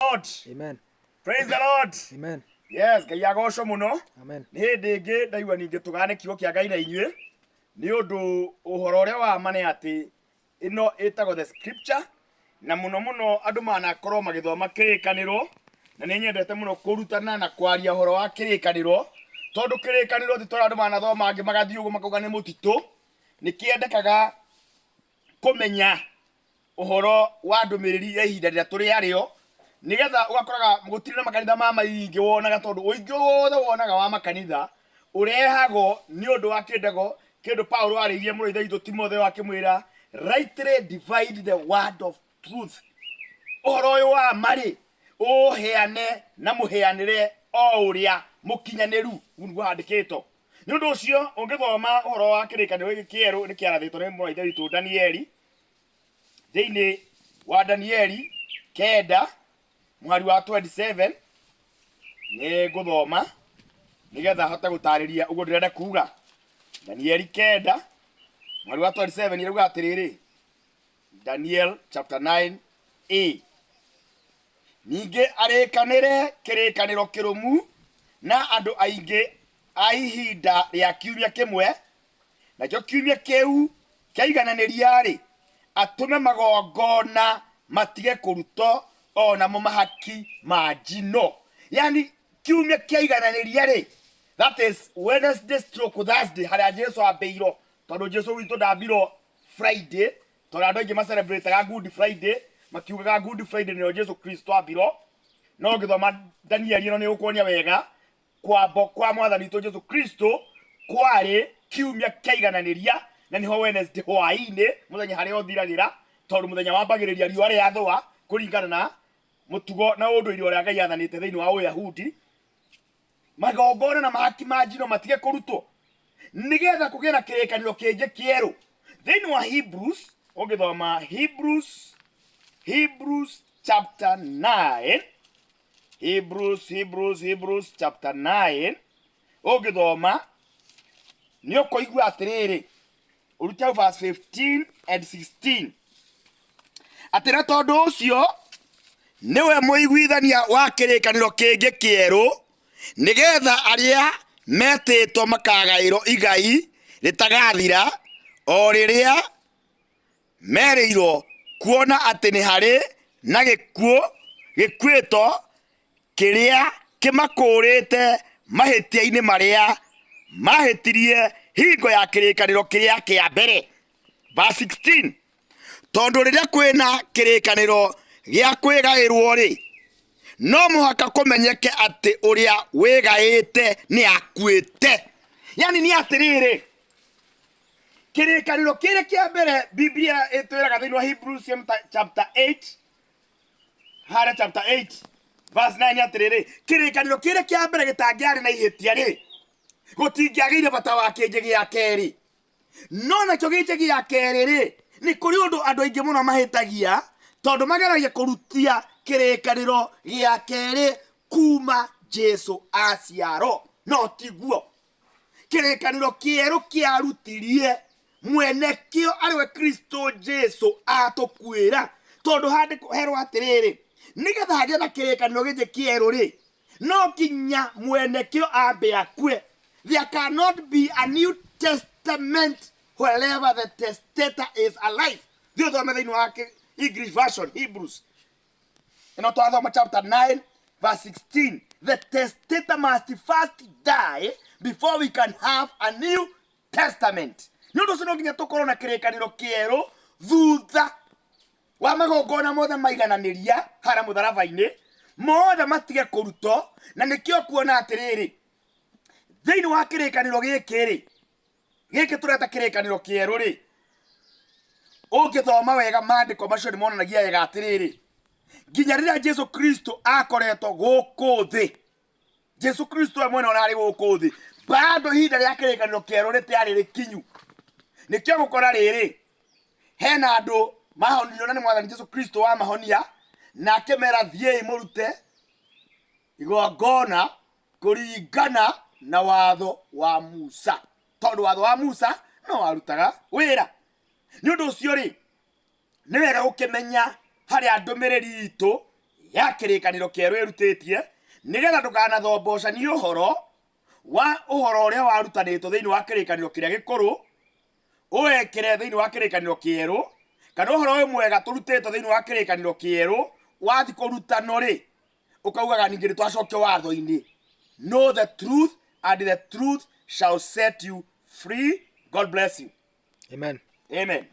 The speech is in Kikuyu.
Lord. Amen. Praise the Lord. Amen. Yes, Ngai agocwo mũno. Amen. Nĩ hĩndĩ ĩngĩ ndaigua ningĩ tũgane kiugo kĩa Ngai na inyuĩ nĩ ũndũ ũhoro ũrĩa wa ma nĩ atĩ ĩno ĩtagwo the scripture na mũno mũno andũ manakorwo magĩthoma kĩrĩkanĩro na nĩ nyendete mũno kũrutana na kwaria ũhoro wa kĩrĩkanĩro tondũ kĩrĩkanĩro ti tondũ andũ manathoma angĩ magathiĩ ũguo makauga nĩ mũtitũ nĩ kĩendekaga kũmenya ũhoro wa ndũmĩrĩri ya ihinda rĩrĩa tũrĩ arĩo nĩgetha ũgakoraga gũtirĩ na makanitha ma maingĩ wonaga tondũ ũingĩ wothe wonaga wa makanitha ũrehagwo nĩ ũndũ wa kĩndego kĩndũ Paulo arĩirie mũrũ ithe witũ Timotheo akĩmwĩra, rightly divide the word of truth. Ũhoro ũyũ wa ma-rĩ, ũũheane na mũheanĩre o ũrĩa mũkinyanĩru. Ũguo nĩguo handĩkĩtwo. Nĩ ũndũ ũcio ũngĩthoma ũhoro wa kĩrĩkanĩro gĩkĩ kĩerũ nĩ kĩarathĩtwo nĩ mũrũ wa ithe witũ Danieli thĩinĩ wa Danieli 9 mũhari wa 27. Nĩ ngũthoma nĩgetha hote gũtarĩria ũguo ndĩrenda kuga. Danieli 9 mũhari wa 27 ĩrauga atĩrĩrĩ, Daniel chapter 9 a ningĩ arĩkanĩre kĩrĩkanĩro kĩrũmu na andũ aingĩ a ihinda rĩa kiumia kĩmwe, nakĩo kiumia kĩu kĩaigananĩria-rĩ, atũme magongona matige kũrutwo o namo mahaki ma njino. Yani kiumia kĩaigananĩria-rĩ, that is Wednesday stroke Thursday, harĩa Jesu ambĩirwo, tondũ Jesu witũ ndambirwo Friday, tondũ andũ aingĩ macelebrataga Good Friday, makiugaga Good Friday nĩyo Jesu Kristo ambirwo. No ũngĩthoma Danieli ĩno nĩ ũkuonia wega kwambo kwa Mwathani witũ Jesu Kristo kwarĩ kiumia kĩaigananĩria, na nĩho Wednesday hwaĩ-inĩ mũthenya harĩa ũthiragĩra, tondũ mũthenya wambagĩrĩria riũa rĩathũa kũringana na mũtugo na ũndũire ũrĩa Ngai athanĩte thĩinĩ wa Ũyahudi. Magongona na mahaki ma njino matige kũrutwo nĩgetha kũgĩe na kĩrĩkanĩro kĩngĩ kĩerũ. Thĩinĩ wa Hebrews, ũngĩthoma Hebrews chapter 9, Hebrews chapter 9, ũngĩthoma nĩ ũkũigua atĩrĩrĩ, ũrute hau verse 15 and 16, atĩ na tondũ ũcio nĩwe mũiguithania wa kĩrĩkanĩro kĩngĩ kĩerũ, nĩgetha arĩa metĩtwo makagaĩrwo igai rĩtagathira, o rĩrĩa merĩirwo, kuona atĩ nĩ harĩ na gĩkuũ gĩkuĩtwo kĩrĩa kĩmakũũrĩte mahĩtia-inĩ marĩa maahĩtirie hingo ya kĩrĩkanĩro kĩrĩa kĩa mbere. Verse 16, tondũ rĩrĩa kwĩna kĩrĩkanĩro gĩa kwĩgaĩrwo-rĩ, no mũhaka kũmenyeke atĩ ũrĩa wĩgaĩte nĩ akuĩte. Yani nĩ atĩrĩrĩ, kĩrĩkanĩro kĩrĩa kĩa mbere Biblia ĩtwĩraga thĩinĩ wa Hebrews chapter 8, harĩa chapter 8 verse 9, atĩrĩrĩ, kĩrĩkanĩro kĩrĩa kĩa mbere gĩtangĩarĩ na ihĩtia rĩ, gũtingĩagĩire bata wa kĩngĩ gĩa kerĩ. No nakĩo gĩkĩ gĩa kerĩ rĩ, nĩ kũrĩ ũndũ andũ aingĩ mũno mahĩtagia, tondũ mageragia kũrutia kĩrĩkanĩro gĩa kerĩ kuma Jesu aciarwo, no tiguo. Kĩrĩkanĩro kĩerũ kĩarutirie mwene kĩo arĩwe Kristo Jesu atũkuĩra, tondũ handĩko herwo atĩrĩrĩ, nĩgetha hagĩe na kĩrĩkanĩro gĩkĩ kĩerũ rĩ, no nginya mwene kĩo ambe akue. There cannot be a New Testament wherever the testator is alive. Thiĩ ũthome thĩinĩ wa English version Hebrews ĩno twathoma chapter 9 verse 16. The testator must first die before we can have a new testament. Nĩ ũndũ ũcio no nginya tũkorwo na kĩrĩkanĩro kĩerũ thutha wa magongona mothe maigananĩria harĩa mũtharaba-inĩ, mothe matige kũrutwo. Na nĩkĩo kuona atĩrĩrĩ, thĩinĩ wa kĩrĩkanĩro gĩkĩ-rĩ, gĩkĩ tũreta kĩrĩkanĩro kĩerũ rĩ, ũngĩthoma wega maandĩko macio nĩ monanagia wega atĩrĩrĩ, nginya rĩrĩa Jesu Kristo akoretwo gũkũ thĩ, Jesu Kristo we mwene ona arĩ gũkũ thĩ, bado ihinda rĩa kĩrĩkanĩro kĩerũ rĩtiarĩ rĩkinyu. Nĩkĩo gũkora rĩrĩ, hena andũ mahonirio na nĩ Mwathani Jesu Kristo wamahonia, na akĩmera thiĩi mũrute igongona kũringana na watho wa Musa, tondũ watho wa Musa no warutaga wĩra. Nĩ ũndũ ũcio rĩ, nĩ wega gũkĩmenya harĩa ndũmĩrĩri itũ Ya kĩrĩkanĩro kĩerũ ĩrutĩtie nĩgetha ndũkanathombocanie ũhoro wa ũhoro ũrĩa warutanĩtwo thĩinĩ wa kĩrĩkanĩro kĩrĩa gĩkũrũ ũwekĩre thĩinĩ wa kĩrĩkanĩro kĩerũ kana ũhoro ũyũ mwega tũrutĩtwo thĩinĩ wa kĩrĩkanĩro kĩerũ wathi kũrutano rĩ ũkaugaga ningĩ nĩ twacokio watho-inĩ. Know the truth and the truth shall set you free. God bless you. Amen. Amen.